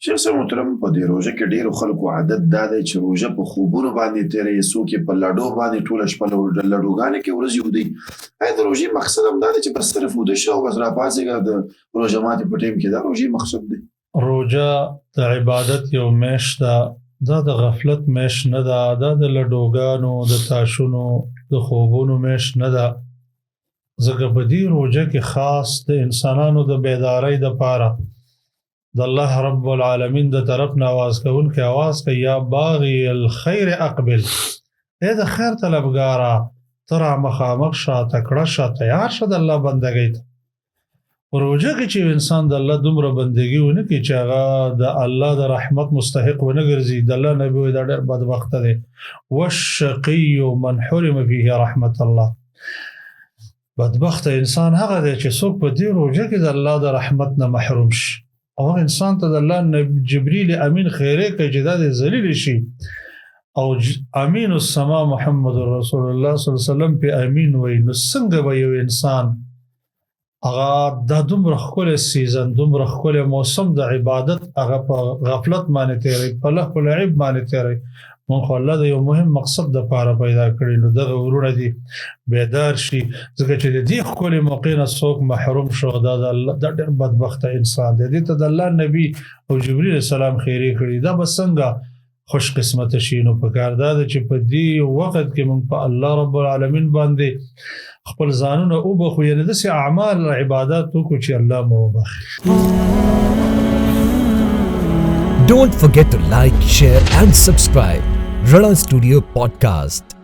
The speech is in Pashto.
شیخ صاحب محترم، په دې روژه کې ډیرو خلکو عادت دا دی چې روژه په خوبونو باندې تیروي، څوک یې په لډو باندې ټوله شپه لډوګانې کې ورځې ودی. آیا د روژې مقصد هم دا دی چې بس صرف وده شه او بس راپاڅېږه د روژه ماتې په ټایم کې؟ دا روژې مقصد دی؟ روژه د عبادت یو میاشت ده، دا د غفلت میاشت نه ده، دا د لډوګانو، د تاشونو، د خوبونو میاشت نه ده، ځکه په دې روژه کې خاص د انسانانو د بیدارۍ دپاره د الله رب العالمین د طرف نه आवाज کوونکی आवाज کوي: یا باغی الخير اقبل، ای د خیر طلبګاره، ته را مخامخ شه، تکړه شه، تیار شه د الله بندګۍ ته. روژه کې چې انسان د الله دومره بندګي ونه کړي چې هغه د الله د رحمت مستحق ونه ګرځي، د الله نبي وایي دا ډېر بدبخته دی، والشقي من حرم فيه رحمت الله. بدبخته انسان هغه دی چې څوک په دې روژه کې د الله د رحمت نه محروم شي، او هغه انسان ته د الله جبريل امین خیره کوي چې دا دې ذلیل شي، او امین السما محمد رسول الله صلی الله علیه وسلم په امین وایي. نو څنګه به یو انسان هغه دا دومره ښکلی season، دومره ښکلی موسم د عبادت هغه په غفلت باندې تېروي، په لهو لعب باندې تېروي؟ مونږ خو الله د یو مهم مقصد د پاره پیدا کړی، نو دغه وروڼه دي بیدار شي، ځکه چې د دې ښکلې موقع نه څوک محروم شو، دا د الله دا ډېر بدبخته انسان دی. دې ته د الله نبي او جبرئیل السلام خیرې کړي، دا به څنګه خوش قسمت شي؟ نو پکار دا ده چې په دې وخت کې مونږ په الله رب العالمین باندې خپل ځانونه وبخو، یعنې داسې اعمال عبادات وکړو چې الله مو وبخښي. Don't forget to like, share and subscribe Rana Studio Podcast.